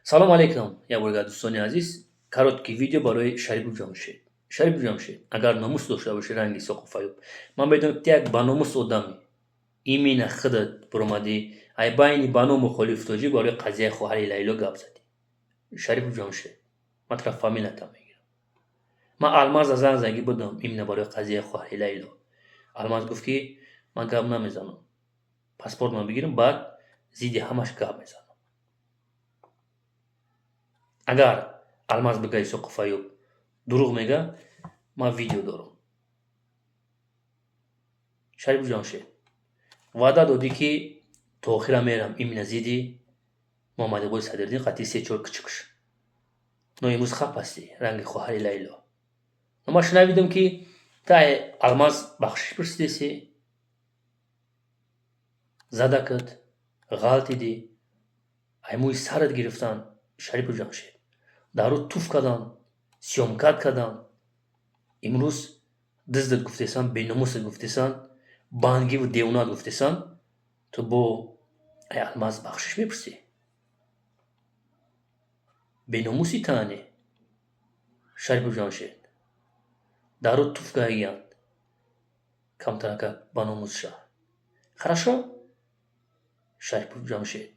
Салом алейкум, як бор дигар, дӯстони азиз. Короткий видео барои Шарипов Ҷамшед. Шарипов Ҷамшед, агар номус дошта бошӣ, ранги Исоқов Аюб, ман медонам, ки ту як баномус одамӣ. Именно худат биромадӣ, ай байни баному Холиқов Тоҷик барои қазияи хоҳари Лайло гап задӣ. Шарипов Ҷамшед, ман тура фамилиятам мегирам. Ман Алмаза занг задагӣ будам именно барои қазияи хоҳари Лайло. Алмаз гуфт, ки ман гап намезанам, паспортман бигирам, баъд зидди ҳамаш гап мезанам. Агар Алмаз бига, Исоқов Аюб дурӯғ мега, ман видео дорам. Шарипов Ҷамшед, ваъда додӣ, ки то охира мерам именно зидди Муҳаммадиқболи Садриддин қатъи се чор кучукш. Но имрӯз хап ҳастӣ, ранги хоҳари Лайло. Но ман шунавидам, ки ту ай Алмаз бахшиш пурсидеси, задакат, ғалтидӣ, ай мӯи сарат гирифтан. Шарипов Ҷамшед, дар рӯ туф кардан, съёмка т кардан. Имрӯз дуздат гуфтесан, беномусат гуфтесан, бангиву девонат гуфтесан. Ту бо ай Алмаз бахшиш мепурсӣ? Беномуси таъне, Шарипов Ҷамшед. Дар рӯ туф кардагиянд, камтаракак баномус ша. Хорошо, Шарипов Ҷамшед.